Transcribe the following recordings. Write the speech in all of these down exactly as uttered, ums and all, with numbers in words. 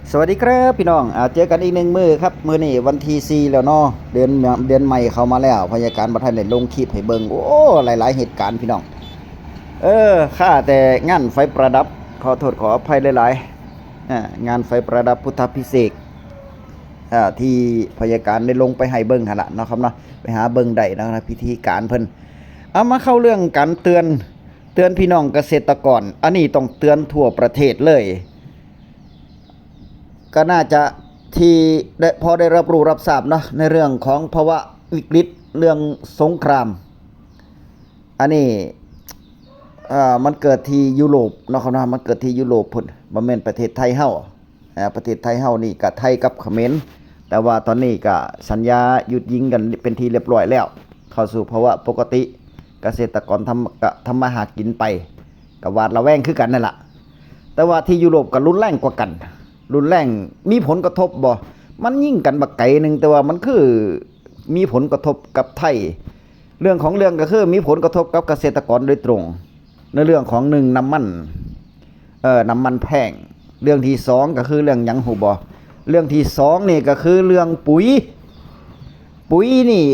สวัสดีครับพี่น้อง อ่า เจอกันอีกหนึ่งมื้อครับ มื้อนี้วันที่สี่แล้วเนาะ เดือน เดือนใหม่เข้ามาแล้ว พยาการบ่ทันได้ลงคลิปให้เบิ่ง โอ้ หลายๆ เหตุการณ์พี่น้อง เออ ข้าแต่งานไฟประดับ ขอโทษขออภัยหลายๆ อ่า งานไฟประดับพุทธาภิเษก อ่า ที่พยาการได้ลงไปให้เบิ่งหั่นล่ะเนาะครับเนาะ ไปหาเบิ่งได้เนาะ พิธีการเพิ่น เอามาเข้าเรื่องการเตือน เตือนพี่น้องเกษตรกร อันนี้ต้องเตือนทั่วประเทศเลย ก็น่าจะที่ได้ พอได้รับรู้รับทราบเนาะ ในเรื่องของภาวะวิกฤตเรื่องสงคราม อันนี้ เอ่อ มันเกิดที่ยุโรปเนาะครับเนาะ มันเกิดที่ยุโรปพุ้น บ่แม่นประเทศไทยเฮา อ่า ประเทศไทยเฮานี่ก็ไทยกับเขมร แต่ว่าตอนนี้ก็สัญญาหยุดยิงกันเป็นที่เรียบร้อยแล้ว เข้าสู่ภาวะปกติ เกษตรกรทำ ก็ทำมาหากินไป ก็หวาดระแวงคือกันนั่นล่ะ แต่ว่าที่ยุโรปก็รุนแรงกว่ากัน รุนแรง มีผลกระทบบ่ มันยิงกันบักไกหนึ่ง แต่ว่ามันคือมีผลกระทบกับไทย เรื่องของเรื่องก็คือมีผลกระทบกับเกษตรกรโดยตรง ในเรื่องของหนึ่งน้ำมัน เอ่อ น้ำมันแพง เรื่องที่สองก็คือเรื่องหยังฮู้บ่ เรื่องที่สองนี่ก็คือเรื่องปุ๋ย ปุ๋ยนี่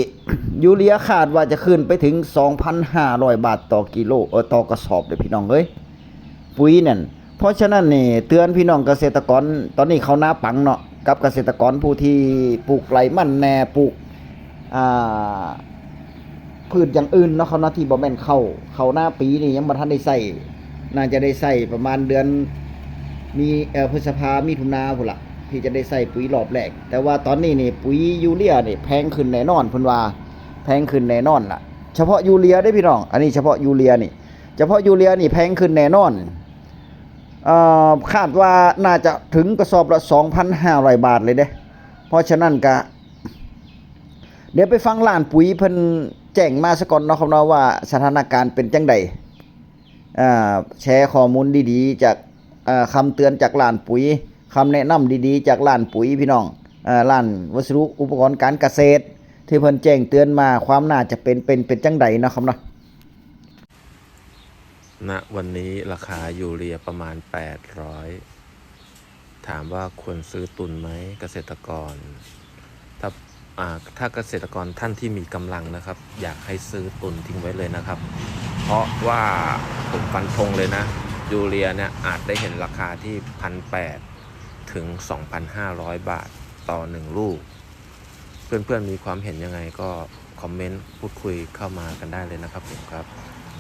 ยูเรียคาดว่าจะขึ้นไปถึง สองพันห้าร้อย บาทต่อกิโล เออ ต่อกระสอบเด้อพี่น้องเอ้ย ปุ๋ยนั่น เพราะฉะนั้นนี่เตือนพี่น้องเกษตรกร ตอนนี้เข้านาปังเนาะ กับเกษตรกรผู้ที่ปลูกไร่มันแหน่ ปลูก อ่า พืชอย่างอื่นเนาะครับเนาะ ที่บ่แม่นข้าว ข้าวนาปีนี้ยังบ่ทันได้ใส่ น่าจะได้ใส่ประมาณเดือน มี เอ่อ พฤษภา มิถุนาพุ้นล่ะ ที่จะได้ใส่ปุ๋ยรอบแรก แต่ว่าตอนนี้นี่ปุ๋ยยูเรียนี่แพงขึ้นแน่นอน เพิ่นว่าแพงขึ้นแน่นอนล่ะ เฉพาะยูเรียเด้อพี่น้อง อันนี้เฉพาะยูเรียนี่ เฉพาะยูเรียนี่แพงขึ้นแน่นอน เอ่อ คาดว่าน่าจะถึงกระสอบละ สองพันห้าร้อย บาทเลยเด้ เพราะฉะนั้นก็ เดี๋ยวไปฟังร้านปุ๋ยเพิ่นแจ้งมาซะก่อนเนาะครับเนาะ ว่าสถานการณ์เป็นจั่งใด อ่า แชร์ข้อมูลดีๆ จาก อ่า คำเตือนจากร้านปุ๋ย คำแนะนำดีๆ จากร้านปุ๋ยพี่น้อง อ่า ร้านวัสดุอุปกรณ์การเกษตร ที่เพิ่นแจ้งเตือนมา ความน่าจะเป็น เป็น เป็นจั่งใดเนาะครับเนาะ ณ วันนี้ราคายูเรียประมาณ แปดร้อย ถามว่าควรซื้อตุนไหมเกษตรกร ถ้า อ่า ถ้าเกษตรกรท่านที่มีกำลังนะครับ อยากให้ซื้อตุนทิ้งไว้เลยนะครับ เพราะว่าผมฟันธงเลยนะ ยูเรียเนี่ยอาจได้เห็นราคาที่ พันแปด ถึง สองพันห้าร้อย บาทต่อหนึ่งลูก เพื่อนๆมีความเห็นยังไงก็คอมเมนต์พูดคุยเข้ามากันได้เลยนะครับผมครับ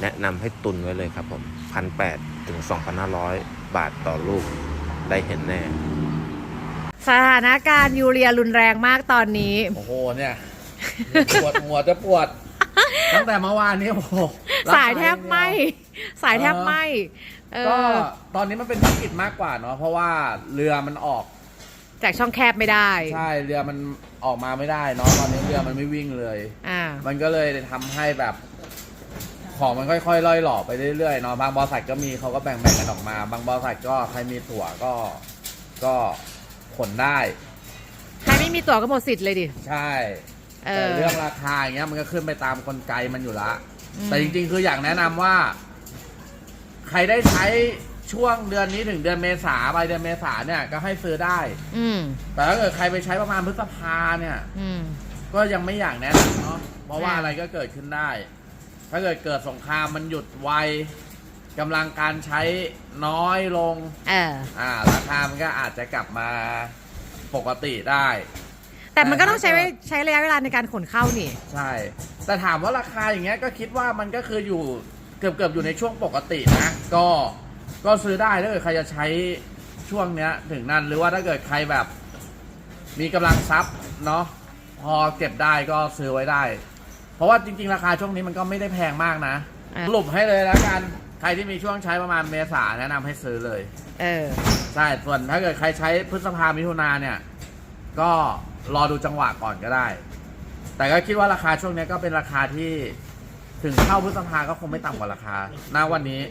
แนะนำให้ตุนไว้เลยครับผม พันแปด ถึง สองพันห้าร้อย บาทต่อลูก ได้เห็นแน่ สถานการณ์ยูเรียรุนแรงมากตอนนี้ โอ้โหเนี่ยปวดหัวจะปวด ตั้งแต่เมื่อวานนี้โอ้โห สายแทบไหม้ สายแทบไหม้เอ ก็ อ ตอนนี้มันเป็นวิกฤตมากกว่าเนาะเพราะว่าเรือมันออก จากช่องแคบไม่ได้ ใช่เรือมันออกมาไม่ได้เนาะตอนนี้เรือมันไม่วิ่งเลย อ่า มันก็เลยทำให้แบบ ของมันค่อยๆล่อยหล่อไปเรื่อยๆเนาะบางบริษัทก็มีเขาก็แบ่งๆกันออกมา บางบริษัทก็ใครมีตั๋วก็ ก็ขนได้ ใครไม่มีตั๋วก็หมดสิทธิ์เลยดิ ใช่ เอ แต่ อ เรื่องราคาอย่างเงี้ยมันก็ขึ้นไปตามกลไกมันอยู่ละ อืม แต่จริงๆ คืออยากแนะนำว่า ใครได้ใช้ช่วงเดือนนี้ถึงเดือนเมษาปลายเดือนเมษาเนี่ยก็ให้ซื้อได้ อืม แต่ถ้าเกิดใครไปใช้ประมาณพฤษภาเนี่ย อืม ก็ยังไม่อยากแนะนำเนาะเพราะว่า อ่า อะไรก็เกิดขึ้นได้ ถ้าเกิดเกิดสงครามมันหยุดไวกำลังการใช้น้อยลง เออ อ่า ราคามันก็อาจจะกลับมาปกติได้ แต่มันก็ต้องใช้ แต่ ใช้ระยะเวลาในการขนเข้านี่ ใช่ แต่ถามว่าราคาอย่างเงี้ยก็คิดว่ามันก็คืออยู่เกือบเกือบอยู่ในช่วงปกตินะ ก็ก็ซื้อได้ถ้าเกิดใครจะใช้ช่วงเนี้ยถึงนั้นหรือว่าถ้าเกิดใครแบบ มีกำลังทรัพย์เนาะพอเก็บได้ก็ซื้อไว้ได้ เพราะว่าจริง ๆ ราคาช่วงนี้มันก็ไม่ได้แพงมากนะ อ่ะ สรุปให้เลยแล้วกัน ใครที่มีช่วงใช้ประมาณเมษาแนะนำให้ซื้อเลย เออ ใช่ส่วนถ้าเกิดใครใช้พฤษภามิถุนาเนี่ย ก็รอดูจังหวะก่อนก็ได้ แต่ก็คิดว่าราคาช่วงเนี้ยก็เป็นราคาที่ถึงเข้าพฤษภาก็คงไม่ต่ำกว่าราคาณวันนี้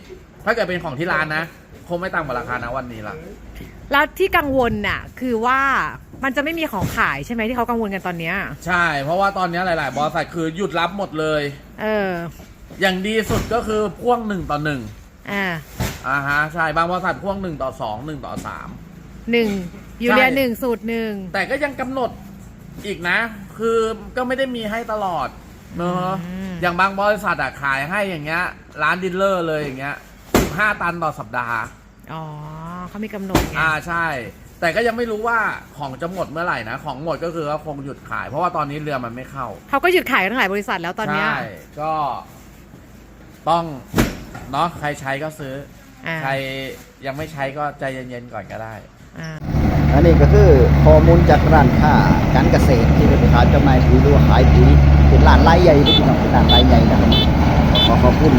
ถ้าเกิดเป็นของที่ร้านนะ คงไม่ต่ำกว่าราคาณวันนี้ละ แล้วที่กังวลน่ะ คือว่ามันจะไม่มีของขายใช่ไหมที่เขากังวลกันตอนเนี้ย ใช่ เพราะว่าตอนเนี้ยหลาย ๆ บริษัทคือหยุดรับหมดเลย เออ อย่างดีสุดก็คือพ่วงหนึ่งต่อหนึ่ง อ่า อ่าฮะใช่บางบริษัทพ่วงหนึ่งต่อสองหนึ่งต่อสาม หนึ่ง ยูเรีย ใช่ หนึ่งสูตรหนึ่ง แต่ก็ยังกำหนดอีกนะ คือก็ไม่ได้มีให้ตลอดเนอะ อืม อย่างบางบริษัทอะขายให้อย่างเงี้ย ร้านดีลเลอร์เลยอย่างเงี้ยสิบห้าตันต่อสัปดาห์ อ๋อเขามีกำหนดไง อ่าใช่ แต่ก็ยังไม่รู้ว่าของจะหมดเมื่อไหร่นะ ของหมดก็คือก็คงหยุดขาย เพราะว่าตอนนี้เรือมันไม่เข้า เขาก็หยุดขายกันทั้งหลายบริษัทแล้วตอนเนี้ย ใช่ ก็ต้องเนาะ ใครใช้ก็ซื้อ อ่า ใครยังไม่ใช้ก็ใจเย็นๆก่อนก็ได้ อ่า อันนี้ก็คือข้อมูลจากร้านค้าการเกษตรที่เป็นขายจำหน่ายปุ๋ยหรือว่าขายปุ๋ยเป็นร้านรายใหญ่ที่พี่น้องเป็นร้านรายใหญ่นะครับ ขอขอบคุณ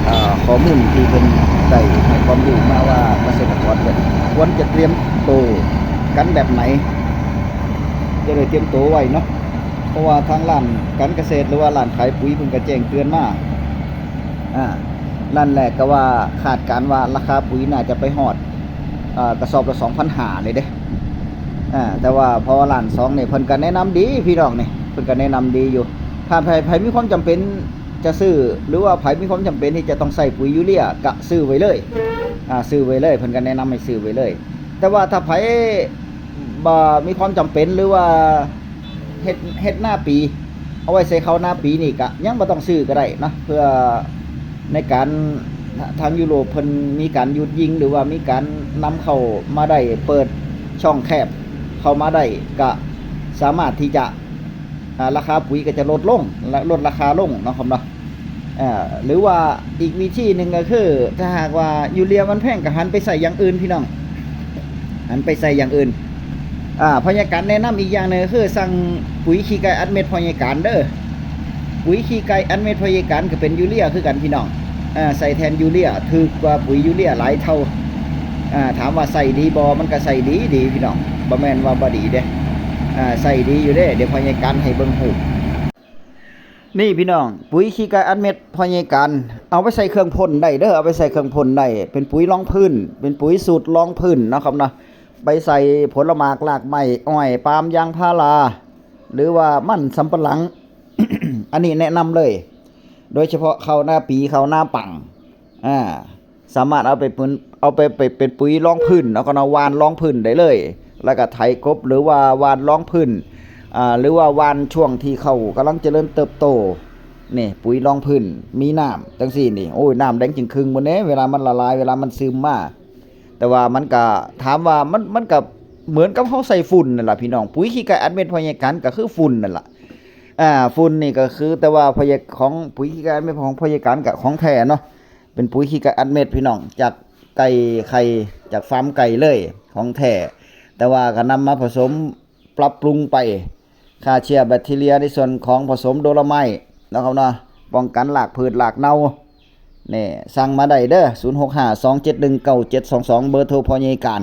เอ่อข้อมูลที่เป็นได้ให้ความรู้มาว่าเกษตรกรเนี่ยควรจะเตรียมตัวกันแบบไหน จะได้เตรียมตัวไว้เนาะ เพราะว่าทางร้านการเกษตรหรือว่าร้านขายปุ๋ยเพิ่นก็แจ้งเตือนมา อ่าร้านแรกก็ว่าคาดการณ์ว่าราคาปุ๋ยน่าจะไปฮอดอ่ากระสอบละสองพันห้าเลยเด้ อ่าแต่ว่าพอร้านสองเนี่ยเพิ่นก็แนะนำดีพี่น้องเนี่ยเพิ่นก็แนะนำดีอยู่ ถ้าใครใครมีความจำเป็นจะซื้อ หรือว่าใครมีความจำเป็นที่จะต้องใส่ปุ๋ยยูเรียก็ซื้อไว้เลย อ่าซื้อไว้เลย เพิ่นก็แนะนำให้ซื้อไว้เลย แต่ว่าถ้าใครบ่มีความจำเป็นหรือว่าเฮ็ดเฮ็ดนาปี เอาไว้ใส่ข้าวนาปีนี่ก็ยังบ่ต้องซื้อก็ได้นะ เพื่อในการทางยุโรปเพิ่นมีการหยุดยิง หรือว่ามีการนำเข้ามาได้ เปิดช่องแคบเข้ามาได้ ก็สามารถที่จะอ่าราคาปุ๋ยก็จะลดลง และลดราคาลงเนาะครับเนาะ อ่าหรือว่าอีกวิธีหนึ่งก็คือ ถ้าหากว่ายูเรียมันแพงก็หันไปใส่อย่างอื่นพี่น้อง หันไปใส่อย่างอื่น อ่าพยาการแนะนำอีกอย่างหนึ่งก็คือสั่งปุ๋ยขี้ไก่อัดเม็ดพยาการเด้อ ปุ๋ยขี้ไก่อัดเม็ดพยาการก็เป็นยูเรียคือกันพี่น้อง อ่าใส่แทนยูเรียถืกกว่าปุ๋ยยูเรียหลายเท่า อ่าถามว่าใส่ดีบ่ มันก็ใส่ดีดีพี่น้อง บ่แม่นว่าบ่ดีเด้ อ่าใส่ดีอยู่เด้ เดี๋ยวพยาการให้เบิ่งฮูป นี่พี่น้อง ปุ๋ยขี้ไก่อัดเม็ดพ่อใหญ่การ เอาไปใส่เครื่องพ่นได้เด้อ เอาไปใส่เครื่องพ่นได้ เป็นปุ๋ยรองพื้น เป็นปุ๋ยสูตรรองพื้นเนาะครับเนาะ ไปใส่ผลหมากรากไม้ อ้อย ปาล์ม ยางพารา หรือว่ามันสำปะหลัง อันนี้แนะนำเลย โดยเฉพาะข้าวนาปี ข้าวนาปัง อ่า สามารถเอาไปเป็น เอาไปไปเป็นปุ๋ยรองพื้น แล้วก็เอาหว่านรองพื้นได้เลย แล้วก็ไถกบ หรือว่าหว่านรองพื้น อ่า หรือว่าหว่านช่วงที่เขากำลังเจริญเติบโต นี่ ปุ๋ยรองพื้น มีน้ำจังซี่นี่ โอ้ย น้ำแดงจึงครึ่งบนเนี้ย เวลามันละลาย เวลามันซึมมา แต่ว่ามันก็ ถามว่ามัน มันก็เหมือนกับเขาใส่ฝุ่นนั่นแหละพี่น้อง ปุ๋ยขี้ไก่อัดเม็ดพ่อใหญ่การก็คือฝุ่นนั่นแหละ อ่า ฝุ่นนี่ก็คือ แต่ว่าพ่อใหญ่ ของปุ๋ยขี้ไก่อัดเม็ดของพ่อใหญ่การกับของแท้เนาะ เป็นปุ๋ยขี้ไก่อัดเม็ดพี่น้อง จากไก่ไข่ จากฟาร์มไก่เลย ของแท้ แต่ว่าก็นำมาผสมปรับปรุงไป ฆ่าเชื้อแบคทีเรียในส่วนของผสมโดโลไมต์นะครับเนาะ ป้องกันรากพืชรากเน่า นี่ สั่งมาได้เด้อ ศูนย์หกห้า สองเจ็ดหนึ่ง เก้าเจ็ดสองสอง เบอร์โทรพ่อใหญ่การ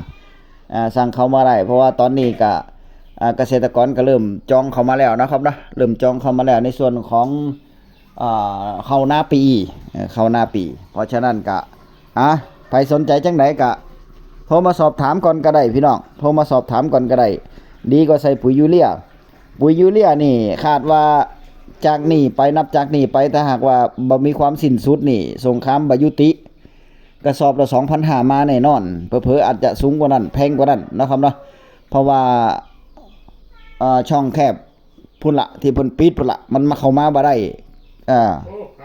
อ่า สั่งเข้ามาได้ เพราะว่าตอนนี้ก็ อ่า เกษตรกรก็เริ่มจองเข้ามาแล้วนะครับเนาะ เริ่มจองเข้ามาแล้วในส่วนของ อ่า ข้าวนาปี เอ่อ ข้าวนาปี เพราะฉะนั้นก็ อ่ะ ใครสนใจจังใดก็ โทรมาสอบถามก่อนก็ได้พี่น้อง โทรมาสอบถามก่อนก็ได้ ดีกว่าใส่ปุ๋ยยูเรีย ปุ๋ยยูเรียนี่คาดว่าจากนี้ไป นับจากนี้ไป ถ้าหากว่าบ่มีความสิ้นสุดนี่ สงครามบ่ยุติ กระสอบละสองพันห้ามาแน่นอน เผลอๆอาจจะสูงกว่านั้น แพงกว่านั้นนะครับเนาะ เพราะว่า เอ่อ ช่องแคบ พุ่นละ ที่เพิ่นปิดพุ่นละ มันมาเข้ามาบ่ได้ อ่า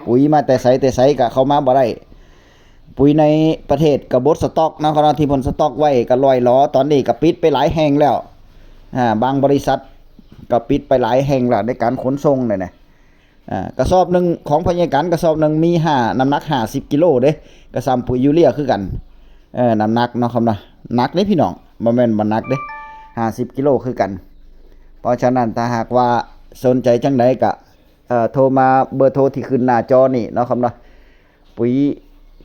ปุ๋ยมาแต่ไสแต่ไสก็เข้ามาบ่ได้ ปุ๋ยในประเทศก็บดสต็อกนะครับเนาะ ที่เพิ่นสต็อกไว้ก็ร่อยหรอ ตอนนี้ก็ปิดไปหลายแห่งแล้ว อ่า บางบริษัทก็ปิดไปหลายแห่งแล้วในการขนส่งเนี่ยนะ อ่า กระสอบหนึ่งของพ่อใหญ่การ กระสอบหนึ่งมีห้า น้ำหนักห้าสิบกิโลเด้ ก็ส่ำปุ๋ยยูเรียคือกัน เออ น้ำหนักเนาะครับเนาะ หนักเด้พี่น้อง บ่แม่นบ่หนักเด้ ห้าสิบกิโลคือกัน เพราะฉะนั้นถ้าหากว่าสนใจจังใดก็ เอ่อ โทรมาเบอร์โทรที่ขึ้นหน้าจอนี่เนาะครับเนาะ ปุ๋ย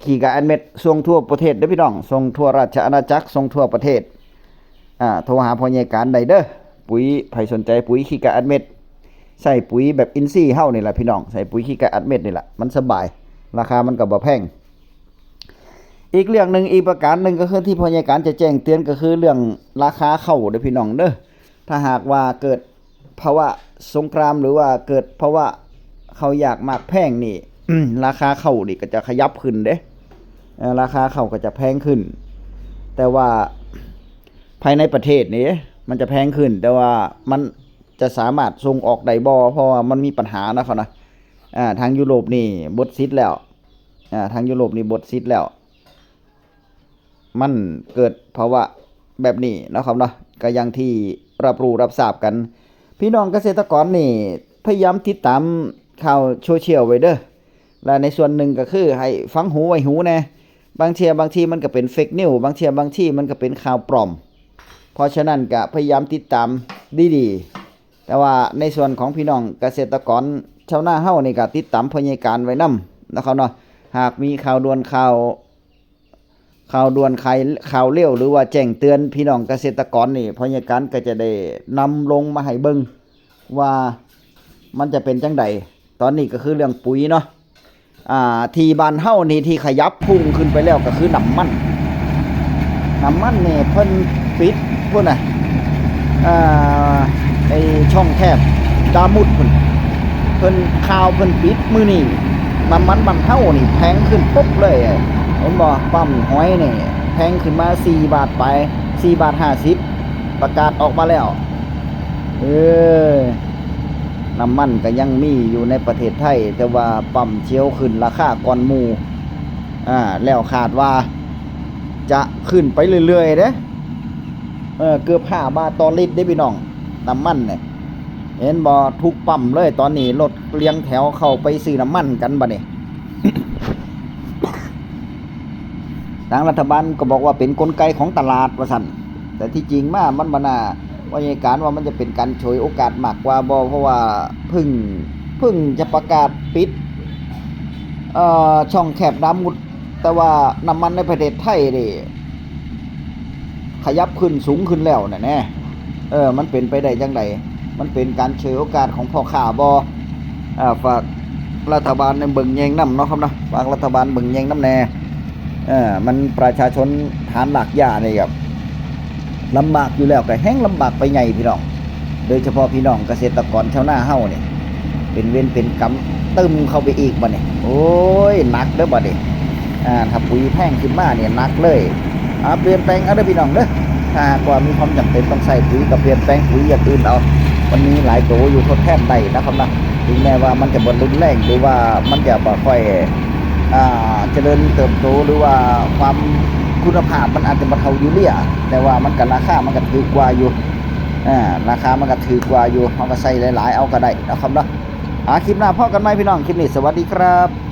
ขี้ไก่อัดเม็ดส่งทั่วประเทศเด้อพี่น้อง ส่งทั่วราชอาณาจักร ส่งทั่วประเทศ อ่า โทรหาพ่อใหญ่การได้เด้อ ปุ๋ย ใครสนใจปุ๋ยขี้ไก่อัดเม็ด ใส่ปุ๋ยแบบอินทรีย์เฮานี่แหละพี่น้อง ใส่ปุ๋ยขี้ไก่อัดเม็ดนี่แหละ มันสบาย ราคามันก็บ่แพง อีกเรื่องหนึ่ง อีกประการหนึ่งก็คือที่พ่อใหญ่การจะแจ้งเตือนก็คือเรื่องราคาข้าวเด้อพี่น้องเด้อ ถ้าหากว่าเกิดภาวะสงคราม หรือว่าเกิดภาวะข้าวยากหมากแพงนี่ ราคาข้าวนี่ก็จะขยับขึ้นเด้ เอ่อ ราคาข้าวก็จะแพงขึ้น แต่ว่าไผ ภายในประเทศนี่มันจะแพงขึ้น แต่ว่ามันจะสามารถส่งออกได้บ่ เพราะว่ามันมีปัญหานะครับนะ อ่า ทางยุโรปนี่หมดสิทธิ์แล้ว อ่า ทางยุโรปนี่หมดสิทธิ์แล้ว มันเกิดภาวะแบบนี้นะครับเนาะ ก็อย่างที่รับรู้รับทราบกัน พี่น้องเกษตรกรนี่พยายามติดตามข่าวโซเชียลไว้เด้อ และในส่วนหนึ่งก็คือให้ฟังหูไว้หูแน่ บางเทื่อบางทีมันก็เป็นเฟกนิว บางเทื่อบางทีมันก็เป็นข่าวปลอม เพราะฉะนั้นก็พยายามติดตามดีๆ แต่ว่าในส่วนของพี่น้องเกษตรกรชาวนาเฮานี่ก็ติดตามพ่อใหญ่การไว้นำนะครับเนาะ หากมีข่าวด่วนข่าว ข่าวด่วนข่าวข่าวเร็ว หรือว่าแจ้งเตือนพี่น้องเกษตรกรนี่ พ่อใหญ่การก็จะได้นำลงมาให้เบิ่งว่ามันจะเป็นจั่งใด ตอนนี้ก็คือเรื่องปุ๋ยเนาะ อ่า ที่บ้านเฮานี่ที่ขยับพุ่งขึ้นไปแล้วก็คือน้ำมัน น้ำมันนี่เพิ่นปิดพุ้นน่ะ อ่า ไอ้ช่องแคบดามุดพุ้น เพิ่นข่าวเพิ่นปิดมื้อนี้ น้ำมันบ้านเฮานี่แพงขึ้นปุ๊บเลย เห็นบ่ ปั๊มหอยนี่แพงขึ้นมาสี่บาทไป สี่บาทห้าสิบ ประกาศออกมาแล้ว เออ น้ำมันก็ยังมีอยู่ในประเทศไทย แต่ว่าปั๊มเชลขึ้นราคาก่อนหมู่ อ่า แล้วคาดว่าจะขึ้นไปเรื่อยๆเด้ เออ เกือบห้าบาทต่อลิตรเด้พี่น้อง น้ำมันเนี่ย เห็นบ่ ทุกปั๊มเลย ตอนนี้รถเรียงแถวเข้าไปซื้อน้ำมันกันบัดนี้ ทางรัฐบาลก็บอกว่าเป็นกลไกของตลาดว่าซั่น แต่ที่จริงมามันบ่น่า ว่าเหตุการณ์ว่ามันจะเป็นการฉวยโอกาสมากกว่าบ่ เพราะว่าเพิ่ง เพิ่งจะประกาศปิด เอ่อ ช่องแคบดามุด แต่ว่าน้ำมันในประเทศไทยนี่ขยับขึ้นสูงขึ้นแล้วน่ะแน่ เออ มันเป็นไปได้จั่งใด มันเป็นการฉวยโอกาสของพ่อค้าบ่ อ่า ฝากรัฐบาลเนี่ยเบิ่งแยงนำเนาะครับเนาะ ฝากรัฐบาลเบิ่งแยงนำแน่ เออ มันประชาชนฐานรากหญ้านี่ครับ ลำบากอยู่แล้วก็แฮ่งลำบากไปใหญ่พี่น้อง โดยเฉพาะพี่น้องเกษตรกรชาวนาเฮานี่ เป็นเวรเป็นกรรมตึมเข้าไปอีกบัดนี้ โอ้ย หนักเด้อบัดนี้ อ่า ถ้าปุ๋ยแพงขึ้นมาเนี่ยหนักเลย อ่า เปลี่ยนแปลงเอาเด้อพี่น้องเด้อ ถ้าหากว่ามีความจำเป็นต้องใช้ปุ๋ยก็เปลี่ยนแปลงปุ๋ยอย่างอื่นเอา มันมีหลายตัวอยู่ทดแทนได้นะครับนะ ถึงแม้ว่ามันจะบ่รุนแรง หรือว่ามันจะบ่ค่อย อ่า เจริญเติบโต หรือว่าความคุณภาพมันอาจจะบ่เท่ายูเรีย แต่ว่ามันก็ราคามันก็ถูกกว่าอยู่ อ่า ราคามันก็ถูกกว่าอยู่ เฮาก็ใส่หลายๆเอาก็ได้นะครับเนาะ อ่า คลิปหน้าพ้อกันใหม่พี่น้อง คลิปนี้สวัสดีครับ